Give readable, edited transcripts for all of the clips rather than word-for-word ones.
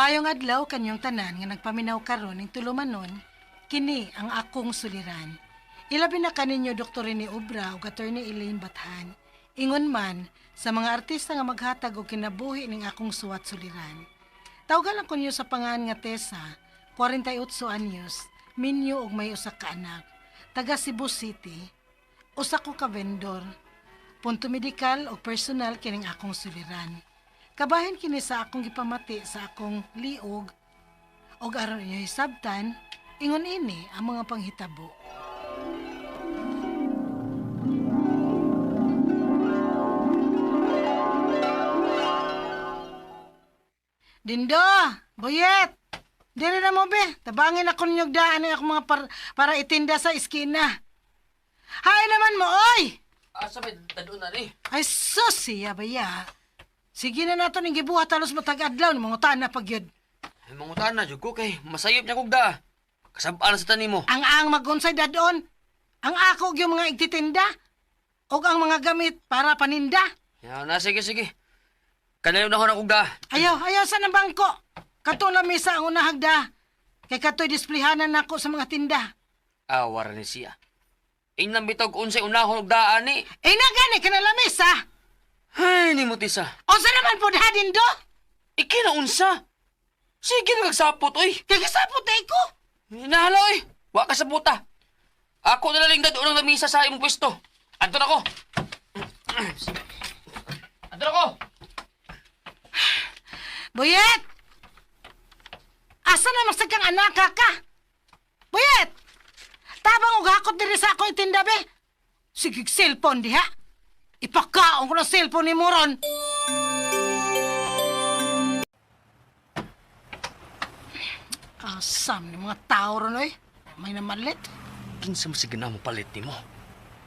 Mayong adlaw kanyong tanan nga nagpaminaw karon ning tulumanon, kini ang akong suliran. Ilabi na kaninyo Dr. Rene Obra ug Attorney Elaine Bathan. Ingon man sa mga artista nga maghatag og kinabuhi ning akong suwat suliran. Tawgan lang kunyo sa pangan nga Tessa, 48 anyos, minyo og may usa ka anak, taga Cebu City, usa ko ka vendor. Punto medikal o personal kining akong suliran. Kabahin kini sa akong gipamati sa akong liog og aron inyo hisabtan, ingon ini ang mga panghitabo. Dindo, Boyet, diri na mo be. Tabangin ako ninyog daan ang akong mga para itinda sa iskina. Hay naman mo, oy! Asa may dadun na ni? Ay, sus, siya ba ya? Sige na nato ning gibuhat halos matag-adlaw ni mga na pag yun. Ay, mangutan na, jud ko kay masayop niya kog da. Kasabaan sa tanim mo. Ang magunsay dadon. Ang ako yung mga igtitinda. Og ang mga gamit para paninda. Ya, na, sige, sige. Kanayo na ko na kog da. Ayaw, ayaw sa nang bangko. Katong lamisa ang unahagda. Kay katoy displayhanan nako sa mga tinda. Awar ni siya. Inang bitog unsay unahon og daan ni. Eh na gani ka na lamisa. Ay, ni mo tisa. Unsa naman po ha dindo? Ikina unsa. Sige na kagsapot, oy. Kay kasapot ay ko. Nahala, oy. Wa ka sa puta. Ako na lang dadun ang lamisa sa imong pwesto. Anton ako. Anton ako. Boyet! Asa na masag kang anak ka? Boyet! Tabang og hakot diri sa akong itinda be. Sige, cellphone diha. Ipakaon ko ng cellphone ni Moron. Asam ni mga tao ron, oy. May namalit. Kinsa mo sige na mo palit nimo?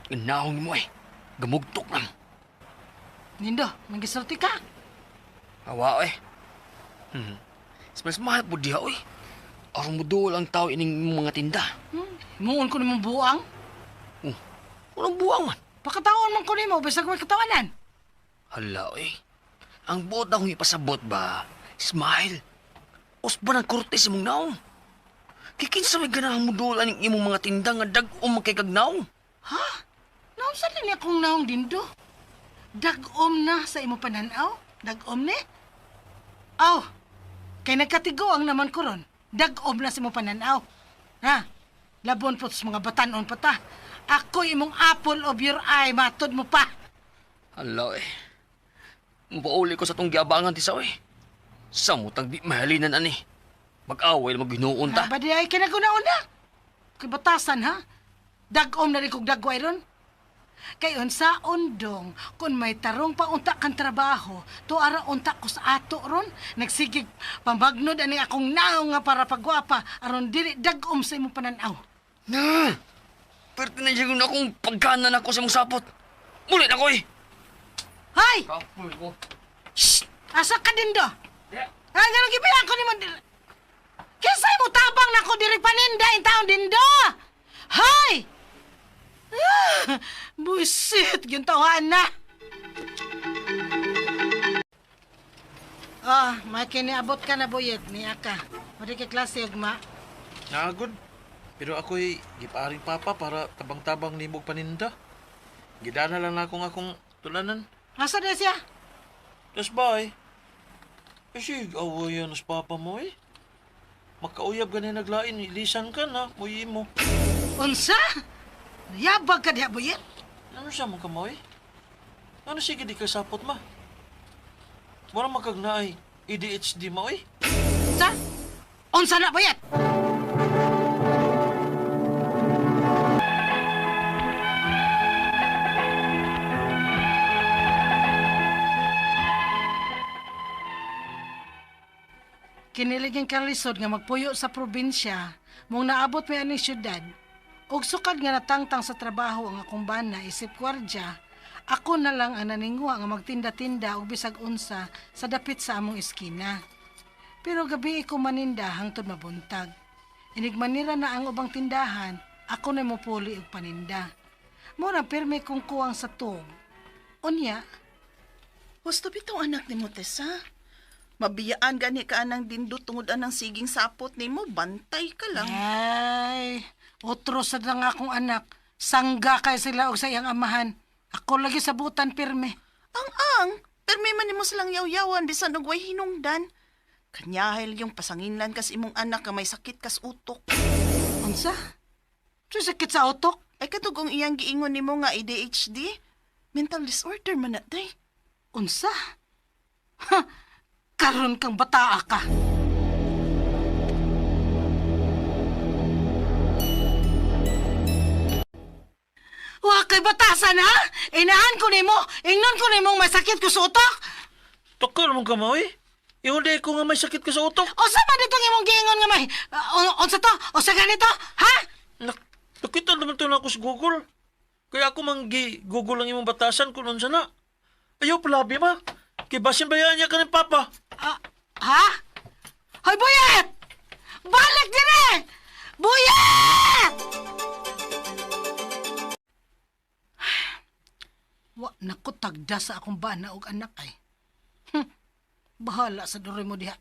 Inahong nimo eh. Gamugtok lang. Nindo, magisulti ka. Awa eh. Mas mahal po diha oy. Aron mo duol ang tao ining imong mga tinda. Muon ko nimong buang. Oh, walang buang man. Pakataon man ko nimo, bisag may katawanan. Hala oy. Ang buot na akong ipasabot ba? Smile. Usba ng kurtis imong naong. Kikinsa may ganahan mo duol aning imong mga tinda nga dag-o man kay kag naong. Ha? Naunsa din akong naong dindo? Dag-om na sa imo pananaw? Dag-om ni? Aw, kay nagkatigo ang naman ko ron. Dag-om na sa imo pananaw. Ha? Labon po sa mga batanon pa ta. Ako imong apple of your eye, matod mo pa. Hala eh. Mupauli ko sa tong giabangan ti sa oy. Samutang di mahalinan ani. Mag-away maghinuon ta. Ha, ba di ay kinaguna-una? Kay batasan ha? Dag-om na rin kog dagway ron. Kay unsa undong, kung may tarong pa unta kang trabaho, to ara unta ko sa ato ron. Nagsigig pamagnod ani akong naong nga para pagwapa, aron dili dag-om sa imong pananaw. Na! Perti na siya akong pagkanan ako sa imong sapot. Muli na ko eh! Hay! Kapoy ko. Shh! Asa ka din do? Ay, ganun gibilang ko nimo. Kinsay mo tabang nako diri paninda in taon dindo? Hay! Ah, buisit, gintawahan na. Ah, may kiniabot ka na boyet ni aka. Madi kay klase ugma. Naagod. Pero ako'y giparing papa para tabang-tabang nimog paninda. Gidana lang na akong akong tulanan. Asa na siya? Tas bye. Eh, sig, awayan as papa mo eh. Makauyab gani naglain, ilisan ka na, muyi mo. Unsa? Yabag ka diha boyet? Ano siya mo ka mo eh? Ano sige di ka sapot ma? Mura makagnaay, ADHD mo eh. Unsa? Unsa na boyet? Kiniliging kalisod nga magpuyo sa probinsya, mong naabot may aning syudad, ug sukad nga natangtang sa trabaho ang akong bana isip gwardya, ako na lang ang naninguha nga magtinda-tinda og bisag unsa sa dapit sa among eskina. Pero gabi ko maninda hangtod mabuntag. Inig manira na ang ubang tindahan, ako na mopuli og paninda. Mura pirmi kong kuwang sa tuog. Unya, Husto bitaw anak ni mo, Tessa. Mabiyaan gani ka anang dindot tungod anang siging sapot nimo, bantay ka lang. Ay, otro sa na nga akong anak. Sangga kay sila og sa iyang amahan. Ako lagi sa butan pirme. Ang ang, permi man nimo silang yaw-yawan bisan og way hinungdan. Kanyahil yung pasanginlan kas imong anak nga may sakit kas utok. Unsa? Sa sakit sa utok? Ay katugong iyang giingon nimo nga ADHD, mental disorder man na day. Unsa? Ha, karon kang bataa ka. Wa kay batasan ha? Inahan ko nimo, ingnon ko nimo may sakit ko sa utok. Takal mong kamay. Ingon di ko nga may sakit ka sa utok. Unsa man ditong imong giingon nga may unsa to? Unsa ganito? Ha? Nak, nakita naman to na ako sa Google. Kaya ako mang gi-Google ang imong batasan kung unsa na. Ayaw palabi ma. Kay basin bayaan niya ka ng papa. Ah, ha? Hoy, Buyet! Balik dire! Buyet! Wa nako tagda sa akong bana og anak ay. Bahala sa duri mo diha.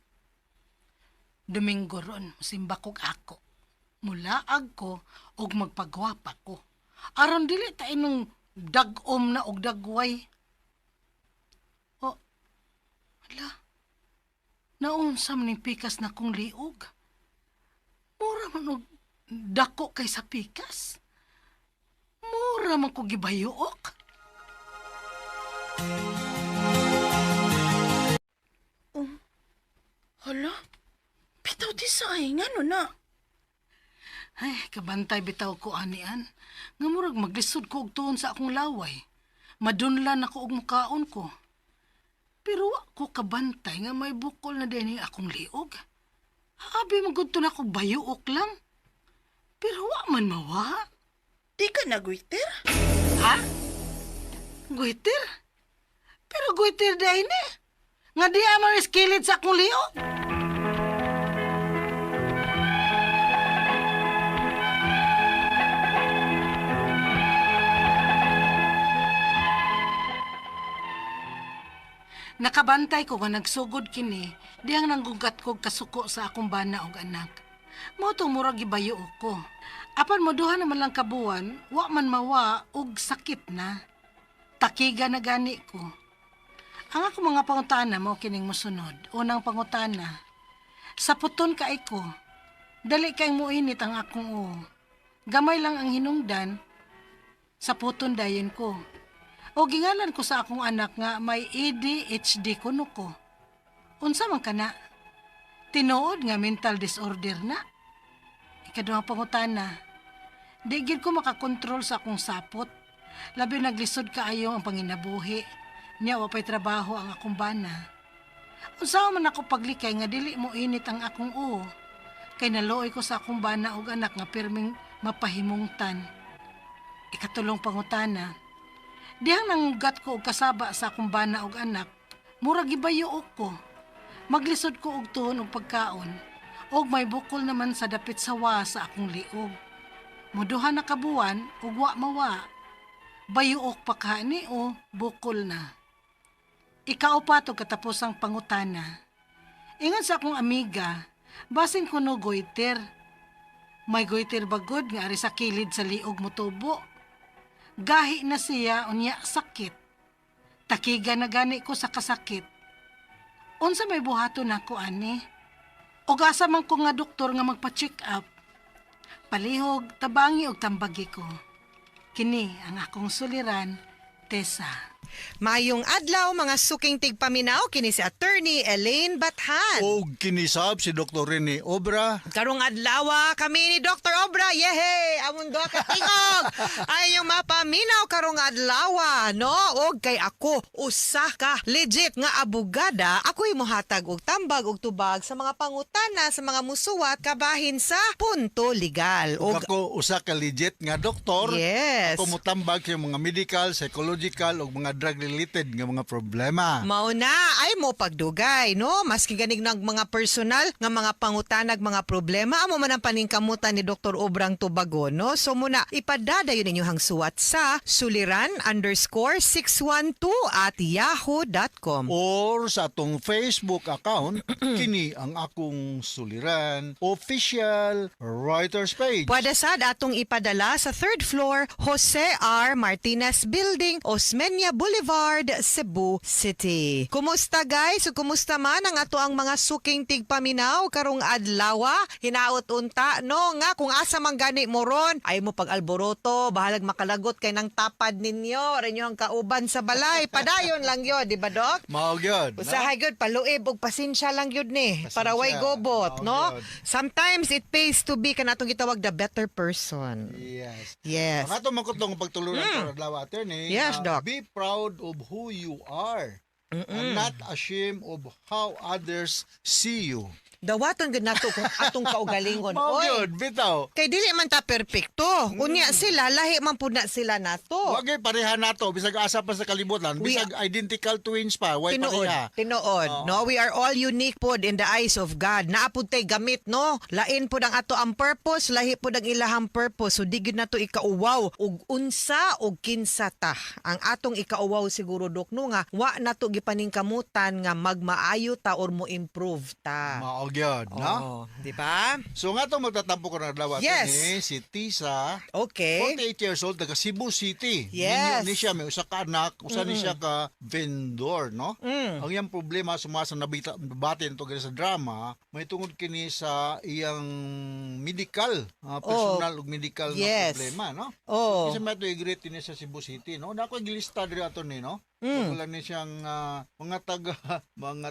Domingo ron, simba kog ako. Mulaag ko og magpagwapa ko. Aron dili ta inong dag-om na og dagway. Oh, hala. Naunsa man ning pikas na kong liog. Mura man og dako kay sa pikas. Mura man ko gibayuok. Oh. Hala, bitaw di sa ay, ngano na? Ay, kabantay bitaw ko anian. Nga murag maglisod ko og tuon sa akong laway. Madunlan ako og mukaon ko. Pero wa ko kabantay nga may bukol na din akong liog. Abi magud to na ko bayuok lang. Pero wa man mawa. Di ka nagwiter? Ha? Guiter? Pero guiter dahil ni. Nga di man iskilid sa akong liog. Nakabantay ko nga nagsugod kini, dihang nanggugat ko kasuko sa akong bana og anak. Mao tong murag gibayo ko. Apan moduha naman lang kabuan, wa man mawa og sakit na. Takiga na gani ko. Ang ako mga pangutana mao kining mosunod. Unang pangutana, sa puton kay ko, dali kay muinit ang akong uo. Gamay lang ang hinungdan, sa puton dayon ko. O gingalan ko sa akong anak nga may ADHD kuno ko. Unsa man kana? Tinuod nga mental disorder na. Ikaduhang pangutana, di gid ko makakontrol sa akong sapot. Labi naglisod kaayo ang panginabuhi. Nya wa pay trabaho ang akong bana. Unsa man ako paglikay nga dili mo init ang akong uo. Kay naluoy ko sa akong bana og anak nga pirming mapahimungtan. Ikatulong pangutana, dihang nanggugat ko og kasaba sa akong bana og anak, murag gibayo ko. Maglisod ko og tuon og pagkaon, og may bukol naman sa dapit sawa sa akong liog. Muduha na kabuan ug wa mawa. Bayuok pa kani o bukol na. Ikaupat og katapusang pangutana. Ingon sa akong amiga, basin kuno goiter. May goiter bagod nga ari sa kilid sa liog motubo. Gahi na siya unya sakit. Takiga na gani ko sa kasakit. Unsa may buhaton nako ani? Og asa man ko nga doktor nga magpa-check up. Palihog, tabangi og tambagi ko. Kini ang akong suliran, Tessa. Mayong adlaw mga suking tigpaminaw kini si Attorney Elaine Bathan. Og kinisab si Dr. Rene Obra. Karong adlaw kami ni Dr. Obra. Yehey! Amon duha ka tingog. Ay yung mapaminaw karong adlaw, no? Og kay ako usa ka legit nga abogada, ako'y mohatag og tambag og tubag sa mga pangutana sa mga musuwat kabahin sa punto legal. Og Og ako usa ka legit nga doktor. Yes. Ako motambag sa mga medical, psychological ug mga drug-related nga mga problema. Mao na ay mo pagdugay, no? Maski ganig ng mga personal nga mga pangutanag, mga problema, amo man ang paningkamutan ni Dr. Obrang Tubago, no? So muna ipadadayon ninyo hang suwat sa suliran_612@yahoo.com. Or sa atong Facebook account, kini ang akong suliran official writers page. Pwede sad atong ipadala sa third floor, Jose R. Martinez Building, Osmeña Boulevard, Cebu City. Kumusta, guys? So, kumusta man ang ato ang mga suking tigpaminaw karong adlaw? Hinaot unta no nga kung asa man gani mo ron, ay mo pag alboroto, bahalag makalagot kay nang tapad ninyo, rin ang kauban sa balay. Padayon lang yon, di ba, Doc? Mao gyud, no? Usahay gyud paluib og pasensya lang gyud ni para way Pasensya. gobot, Mao no? gyud. Sometimes it pays to be kanatong gitawag the better person. Yes. Yes. Ang atong makutong pagtulunan mm. Adlaw, attorney, Yes, Doc. be proud of who you are and not ashamed of how others see you. Dawaton gud nato kung atong kaugalingon. Mao Oy. gyud, bitaw. Kay dili man ta perpekto. Unya sila lahi man pud na sila nato. Wag gyud pareha nato bisag asa pa sa kalibutan, bisag identical twins pa, way Tinuod, pareha. tinuod, no? We are all unique pod in the eyes of God. Naa pud tay gamit, no? Lain pod ang ato ang purpose, lahi pod ang ilahang purpose. So di gyud nato ikauwaw og unsa og kinsa ta. Ang atong ikauwaw siguro, Dok, no, nga wa nato gipaningkamutan nga magmaayo ta or mo improve ta. Mao gyud, no? Oh, di ba? So nga to magtatampo ko ng adlaw, attorney, si Tisa, 48 years old, taga Cebu City. Yes. Ninyo ni siya, may usa ka anak, usa ni siya ka vendor, no? Ang iyang problema suma sa nabita nabati nito sa drama, may tungod kini sa iyang medical, personal ug medical nga problema, no? Kasi may to i-greet ni sa Cebu City, no? Na ako gilista diri ato ni, no? Wala ni siyang mga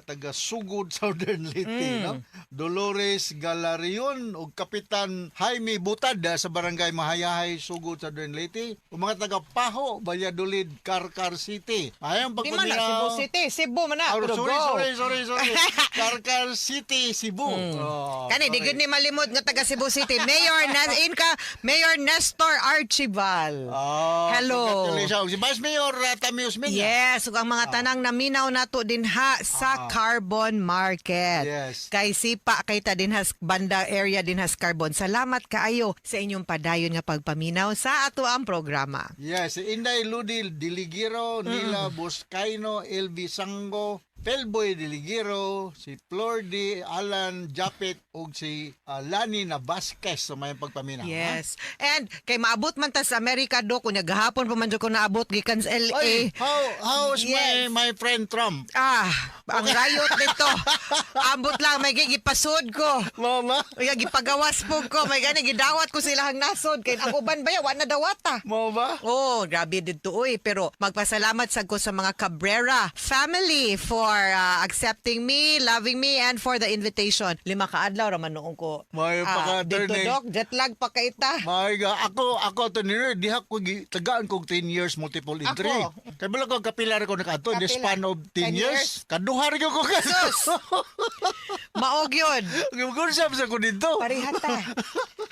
taga Sugod, Southern Leyte, no? Dolores Galarion ug Kapitan Jaime Butad sa Barangay Mahayahay, Sugod, Southern Leyte. Ug mga taga Paho, Valladolid, Carcar City. Ayong Di man na Cebu City, Cebu man na. Oh, Pero sorry, go. sorry, sorry, sorry. Carcar City, Cebu. Oh, Kani di sorry. gyud ni malimot nga taga Cebu City. Mayor na inka Mayor Nestor Archival. Oh, Hello. congratulations. Si Vice Mayor Tami Osmeña. Yes, ug ang mga tanang naminaw nato dinha sa Carbon Market. Kay sipa kay ta dinha sa banda area dinha sa Carbon. Salamat kaayo sa inyong padayon nga pagpaminaw sa ato ang programa. Yes, si Inday Ludi Diligiro, Nila Boscaino, LV Sango, Felboy Diligiro, si Flor D. Alan Japet ug si Lani Navasquez sa may pagpaminaw. Ha? Yes. And kay maabot man ta sa Amerika, do kunya gahapon pa man jud ko naabot gikan sa LA. Oy, how's my my friend Trump? Ah, ang riot nito. Ambot lang may gipasod ko. Mama. Uy, gipagawas po ko. May gani gidawat ko sila ang nasod kay ang uban ba ya wa na dawata. Mo ba? Oh, grabe dito uy. Pero magpasalamat sad ko sa mga Cabrera family for accepting me, loving me, and for the invitation. 5 ka adlaw raman noon ko. May dito, paka-attorney. Doc, jet lag pa kaita. My God, ako to ni diha ko tagaan kog 10 years multiple entry. Ako. Kay bala ko kapila ra ko nakaadto in the Kapila. span of 10 10 years. years. Kaduha ra gyud ko kadto. Sus! Maog yun. Gud sa ko dito. Parehata.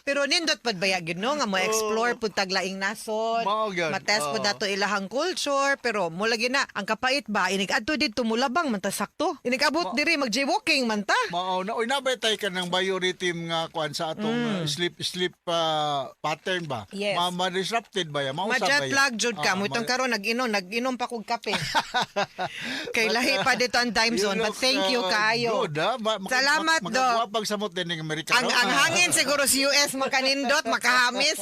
Pero nindot pud baya gyud no nga mo explore pud taglaing nasod. Mao gyud. Matest pud nato ilahang culture pero mo lagi na ang kapait ba inig adto didto mulabang man ta sakto. Inig abot diri mag jaywalking man ta. Mao na oy nabay ka ng biorhythm nga kuan sa atong sleep sleep pattern ba? Yes. Ma, ma-disrupted ba ya? Mausab ba Ma-jet ya? lag jud ka. Ah, Mo itong karon nag-inom pa kog kape. Kay lahi pa dito ang time You zone but look, thank you kaayo. Good, ha? Salamat, Doc. Makaguwapag samot din ng Amerikano. Ang hangin siguro sa US makanindot, makahamis.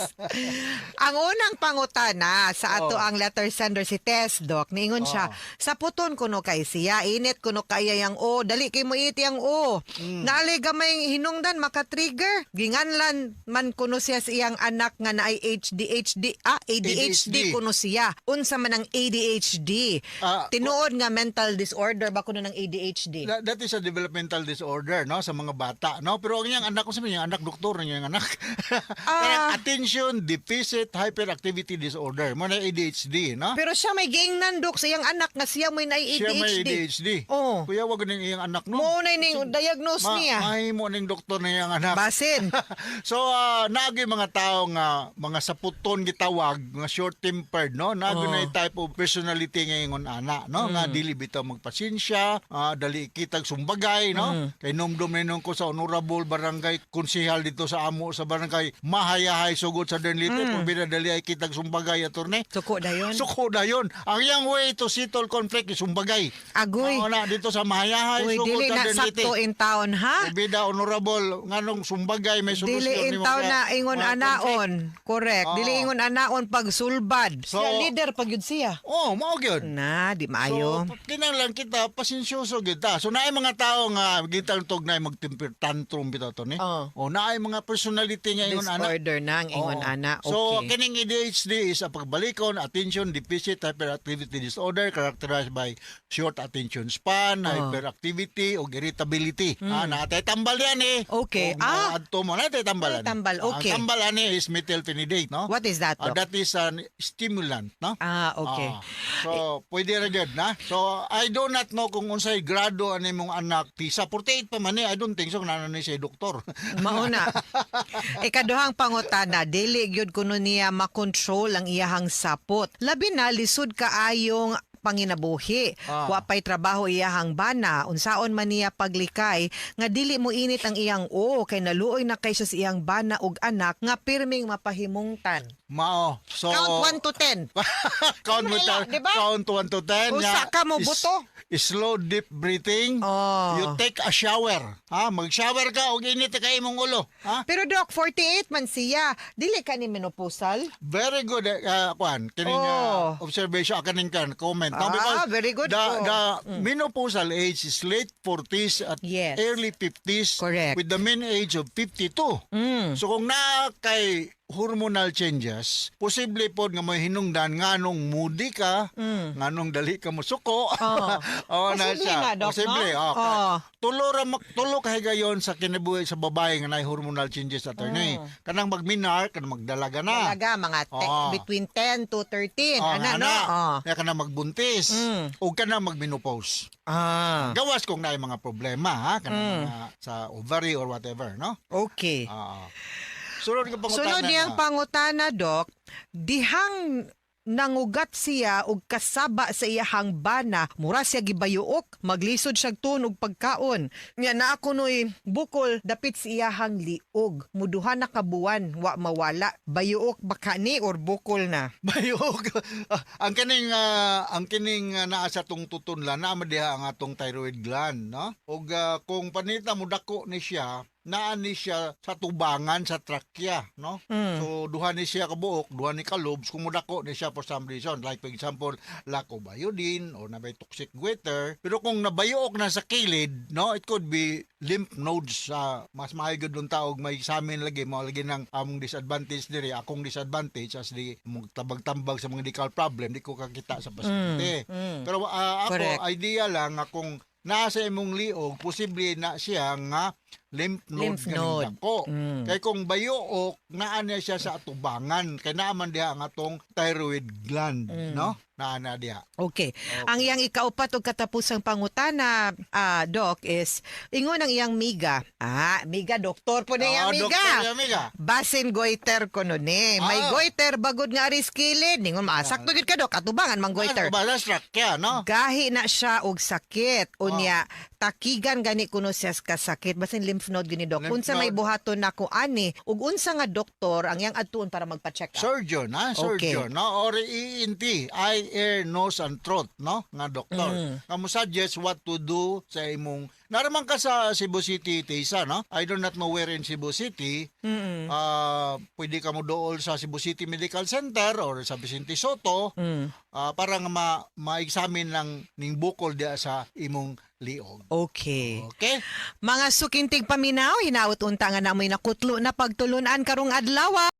Ang unang pangutana sa ato ang letter sender si Tess, Doc. Niingon siya, sa puton kuno kay siya, init kuno kay yang o, dali kay mo iti ang o. Naali gamay hinungdan maka-trigger. Ginganlan man kuno siya sa iyang anak nga naay HDHD, ADHD ADHD. kuno siya. Unsa man ang ADHD? Ah, Tinuod nga mental disorder ba kuno ng ADHD? That is a developmental disorder. disorder, no, sa mga bata, no? Pero ang iyang anak ko sa iyang anak, doktor na iyang anak. Kanang attention deficit hyperactivity disorder. Mo na ADHD, no? Pero siya may giingnan, Dok, sa iyang anak nga siya may na Siya ADHD. may ADHD. Oo. Kuya, wag ning iyang anak, no? Mo na ning diagnose niya. Mahimo ning doktor na iyang anak. Basin. So naagi mga tao nga mga saputon gitawag, mga short tempered, no? Naagi na yung type of personality ngayon ana, no? Nga dili bitaw magpasensya, dali kitag sumbagay, no? Kay numdum ni ko sa honorable barangay konsehal dito sa amo sa barangay Mahayahay sugod sa Denlite, mm. Dali ay kitag sumbagay, attorney. Suko dayon. Suko dayon. Ang iyang way to settle conflict is sumbagay. Agoy. Mao na dito sa Mahayahay Uy, sugod dili sa na Denlite. sakto in town, ha? Bida honorable nganong sumbagay may solusyon Dili in nimo town ka- na ingon mga anaon. Correct. Oo. Dili ingon anaon pagsulbad. So- Siya leader pag yun siya. Oh, mao gyud. Na, di maayo. So, kinahanglan kita pasensyoso gyud ta. So naay mga tao nga gitang tog naay magtemper tantrum bitaw to ni. Oo. O naay mga personality nga ingon ana. Disorder na ang ingon Oo. ana. So Okay. kining ADHD is a pagbalikon attention deficit hyperactivity disorder characterized by short attention span, hyperactivity ug irritability. Naatay tambal yan eh. Okay. Ug adto mo naatay tambal ani. Tambal, okay. Ang tambal ani is methylphenidate, no? What is that, Doc? That is an stimulant, no? Okay. So, pwede ra gyud na. So, I do not know kung unsay grado ani mong anak. Tisa 48 pa man eh. I don't think so naa ni siya doktor. Mauna. Ikaduhang pangutana, dili gyud kuno niya makontrol ang iyahang sapot. Labi na lisod kaayong panginabuhi. Wa pay trabaho iyahang bana, unsaon man niya paglikay nga dili mo init ang iyang o kay naluoy na kay siya sa iyang bana ug anak nga pirming mapahimungtan. Mao. So, Count 1 to 10. Count mo Wala, di ba? Count 1 to 10. Usa ka mo, buto. Slow deep breathing. Oh. You take a shower. Ha, mag-shower ka og init kay imong ulo. Ha? Pero Doc, 48 man siya. Dili ka ni menopausal? Very good kuan kining observation, kaning kan comment. No, because very good the po. the menopausal age is late 40s at early 50s with the mean age of 52. So kung naa kay hormonal changes, posible pod nga may hinungdan nganong moody ka, nganong dali ka mosuko. Oh, na Posible siya. na, Doc, Posible. no? Oh, tulo ra tulo ka higayon sa kinabuhi sa babae nga naay hormonal changes, attorney. Kanang magminar, kanang magdalaga na. Talaga, mga between 10 to 13. Oh, ana, no? ana. Oh. Kaya ka na magbuntis o ka na magmenopause. Gawas kung naay mga problema ha, kanang mga sa ovary or whatever, no? Okay. Sunod ka pangutana. Sunod niyang pangutana, Doc, dihang nangugat siya og kasaba sa iyahang bana, mura siya gibayuok, maglisod siya tun og pagkaon. Nya naa kunoy bukol dapit sa iyahang liog. Muduha na ka buwan, wa mawala. Bayuok baka ni or bukol na? Bayuok. Ang kining naa sa tong tutunlan naa man diha ang atong thyroid gland, no? Og kung panita mo dako ni siya, naa ni siya sa tubangan sa trachea, no? So duha ni siya kabuok, duha ni ka lobes kung mudako ni siya for some reason, like for example, lack of iodine or na may toxic goiter. Pero kung nabayuok na sa kilid, no, it could be lymph nodes sa mas maayo gyud taog may examine lagi mo lagi ng among disadvantage diri, akong disadvantage as di mong tabag-tambag sa mga medical problem, di ko kakita sa pasyente. Pero ako idea lang nga kung naa sa imong liog, posible na siya nga lymph node Lymph nga node. dako. Kay kung bayuok, naa na siya sa atubangan. Kay naa man diha ang atong thyroid gland, no? Naa na diha. Okay. Ang iyang ikaupat ug katapusang pangutana, Doc, is ingon ang iyang miga. Miga doktor po na iyang Ah, miga. Doktor yung miga. Basin goiter kuno ni. May goiter bagod nga aris kilid. Ningon maasakto gyud ka, Doc, atubangan mang goiter. Ah, ba, trachea, no? Gahi na siya og sakit. Unya, takigan gani kuno siya sa kasakit. Basin lymph node gini, Doc. Lymph Unsa may node. buhaton nako ani ug unsa nga doktor ang iyang adtuon para magpa-check up? Surgeon, ha? Surgeon, no? Or ENT, eye, ear, nose, and throat, no? Nga doktor. Nga mo suggest what to do sa imong. Naraman ka sa Cebu City, Tisa, no? I do not know where in Cebu City. Pwede ka mo dool sa Cebu City Medical Center or sa Vicente Soto para nga ma-examine lang ning bukol diya sa imong liog. Okay. Okay? Mga sukintig paminaw, hinaot unta nga namoy nakutlo na pagtulunan karong adlaw.